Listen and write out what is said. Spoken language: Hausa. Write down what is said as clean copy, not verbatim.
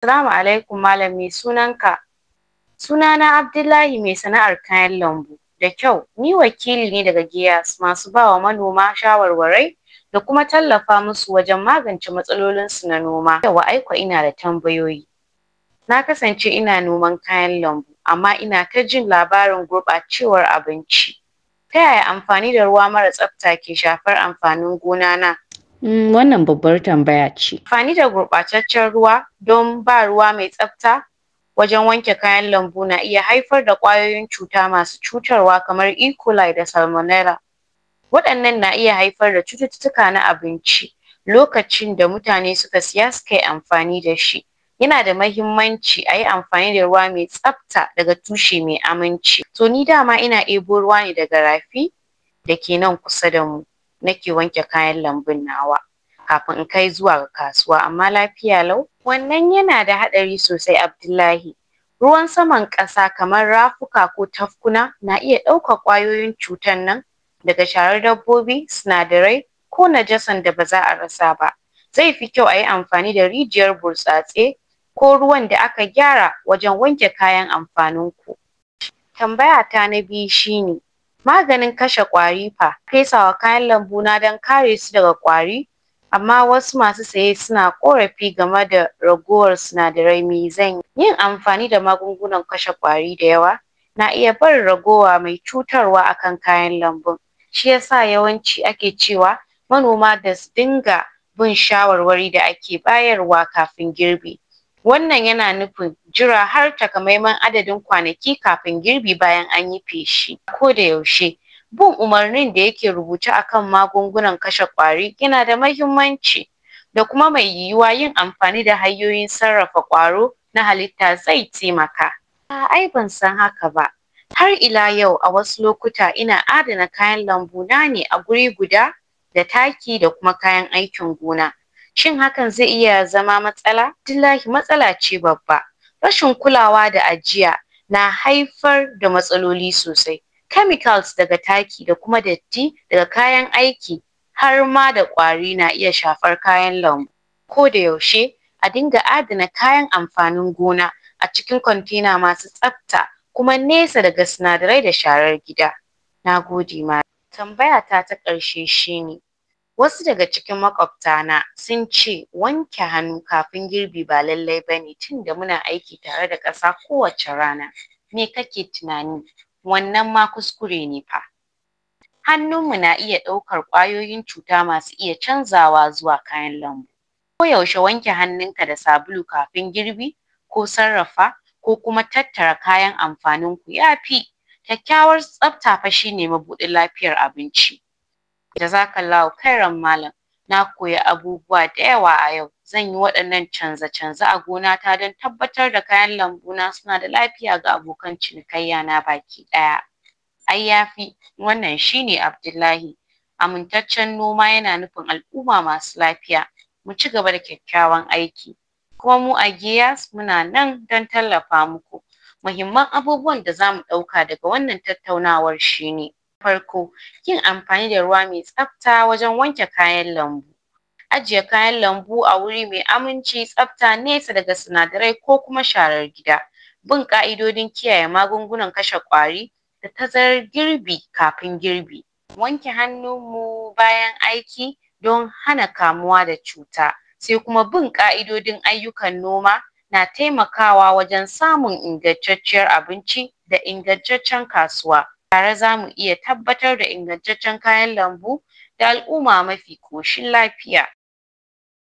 Salamu alaikum malam, me sunanka? Sunana Abdullahi, mai sana'ar kayan lambu. Da kyau, ni wakili ne daga Giyas, masu ba wa manoma shawarwarai da kuma tallafa musu wajen magance matsalolinsu na noma. Yawwa, ai kuwa ina da tambayoyi. Na kasance ina noman kayan lambu, amma ina ta jin labarin gurɓacewar abinci. Ta yaya amfani da ruwa mara tsafta ke shafar amfanin gona na? Wannan babbar tambaya ce. Amfani da gurɓataccen ruwa don ba ruwa mai tsafta wajen wanke kayan lambu na iya haifar da ƙwayoyin cuta masu cutarwa kamar E. coli da salmonella. Waɗannan na iya haifar da cututtuka na abinci lokacin da mutane suka siya suka yi amfani da shi. Yana da mahimmanci a yi amfani da ruwa mai tsafta daga tushe mai aminci. To ni dama ina ɗebo ruwa ne daga rafi da ke nan kusa da mu, nake wanke kayan lambun nawa kafin in kai zuwa ga kasuwa, amma lafiya lau. Wannan yana da haɗari sosai, Abdullahi. Ruwan saman ƙasa kamar rafuka ko tafkuna na iya ɗaukar ƙwayoyin cutan nan daga sharar dabbobi, sinadarai ko najasan da ba za a rasa ba. Zai fi kyau a yi amfani da rijiyar burtsatse ko ruwan da aka gyara wajen wanke kayan amfanin ku. Tambaya ta na biyu shine, maganin kashe ƙwari fa? Fesawa kayan lambu na don kare su daga ƙwari, amma wasu masu saye suna ƙorafi game da ragowar sinadarai, me zan yi? Yin amfani da magungunan kashe ƙwari da yawa na iya barin ragowa mai cutarwa akan kayan lambun. Shi yasa yawanci ake cewa manoma da su dinga bin shawarwari da ake bayarwa kafin girbi. Wannan yana nufin jira har takamaiman adadin kwanaki kafin girbi bayan an yi feshi. Ko da yaushe bin umarnin da yake rubuce akan magungunan kashe ƙwari yana da mahimmanci, da kuma mai yiwuwa yin amfani da hanyoyin sarrafa ƙwaro na halitta zai taimaka. Ai ban san haka ba. Har ila yau, a wasu lokuta ina adana kayan lambu na ne a guri guda da taki da kuma kayan aikin gona. Shin hakan zai iya zama matsala? Abdullahi, matsala ce babba. Rashin kulawa da ajiya na haifar da matsaloli sosai. Chemicals daga taki da kuma datti daga kayan aiki har ma da ƙwari na iya shafar kayan lambu. Ko da yaushe a dinga adana kayan amfanin gona a cikin container masu tsafta kuma nesa daga sinadarai da sharar gida. Na gode ma. Tambaya ta ta ƙarshe shine, wasu daga cikin maƙwabtana sun ce wanke hannu kafin girbi ba lallai bane tunda muna aiki tare da ƙasa kowace rana. Me kake tunani? Wannan ma kuskure ne fa. Hannunmu na iya ɗaukar ƙwayoyin cuta masu iya canzawa zuwa kayan lambu. Koyaushe wanke hannunka da sabulu kafin girbi ko sarrafa ko kuma tattara kayan amfanin ku ya fi. Kyakkyawar tsafta fa shine mabuɗin lafiyar abinci. Jazakallahu khairan malam. Na koyi abubuwa da yawa a yau. Zan yi waɗannan canze-canze a gonata don tabbatar da kayan lambuna suna da lafiya ga abokan cinikayya na baki ɗaya. Ai yafi. Wannan shine Abdullahi. Amintaccen noma yana nufin al'umma masu lafiya. Mu ci gaba da kyakkyawan aiki. Kuma mu a Giyas muna nan don tallafa muku. Muhimman abubuwan da za mu ɗauka daga wannan tattaunawar shine: farko, yin amfani da ruwa mai tsafta wajen wanke kayan lambu. Ajiye kayan lambu a wuri mai aminci, tsafta, nesa daga sinadarai ko kuma sharar gida. Bin ƙa'idodin kiyaye magungunan kashe ƙwari da tazarar girbi kafin girbi. Wanke hannunmu bayan aiki don hana kamuwa da cuta. Sai kuma bin ƙa'idodin ayyukan noma na taimakawa wajen samun ingantacciyar abinci da ingantaccen kasuwa. Tare za mu iya tabbatar da ingantaccen kayan lambu da al'umma mafi ƙoshin lafiya.